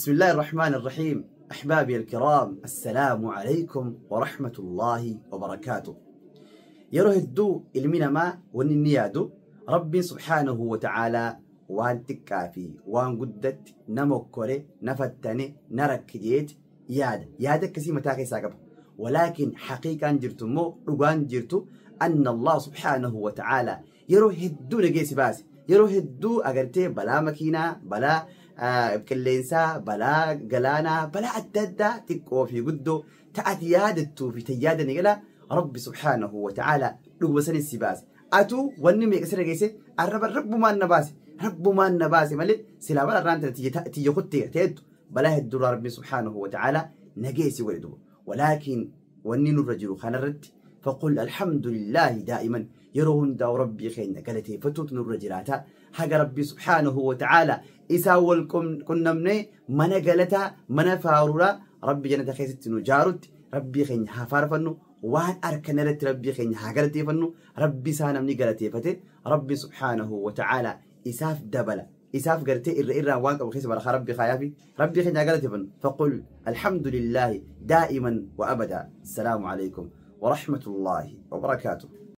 بسم الله الرحمن الرحيم. أحبابي الكرام، السلام عليكم ورحمة الله وبركاته. Yeroo hedduu ilmi namaa wanni inni yaadu Rabbiin subhaanahu wa ta'aalaa waan xiqqaa fi waan guddatti nama okkole, na fattane, na rakkijeeti yaada. Yaada akkasii mataa keessaa qaba. Walaakin haqiiqaan jirtu immoo, dhugaan jirtu, anna Allah subhaanahu wa ta'aalaa yeroo hedduu nageessi baase. Yeroo hedduu agartee balaa makiinaa, balaa qilleensaa, balaa galaanaa, balaa adda addaa xiqqoo fi guddoo ta'ati yaadattuu fi tayyaadani gala Rabbi subhaanahu wa ta'aalaa dhuguma sanis si baase. Atuu wanni meeqa sirra geesse arraba rabbumaan na baase, rabbumaan na baase malee silaa bara irraan tana tiyya kuttee ta'ettu balaa hedduurraa Rabbi subhaanahu wa ta'aalaa nageessi godhe duba. Walaakin wanni nurra jiru kanarratti faqul alhamdulillaahi daa'iman, yeroo hundaa Rabbii keenya galateeffatuutu nurra jiraata. Haga Rabbii subhaanahu wa ta'aalaa isaa wal qunnamnee mana galataa, mana faaruraa Rabbi jannata keessatti nu jaarutti Rabbii keenya haa faarfannu. Waan harkan irratti Rabbii keenya haa galateeffannu. Rabbi isaa namni galateeffate Rabbi subhaanahu wa ta'aalaa isaaf dabala, isaaf gartee irra irraan waan qabu keessa barakaa Rabbi kaayaafi. Rabbii keenya haa galateeffannu. Faqul alhamdulillaahi daa'iman wa abada. Assalaamu alaikum wa rahmatullaahi wa barakaatuh.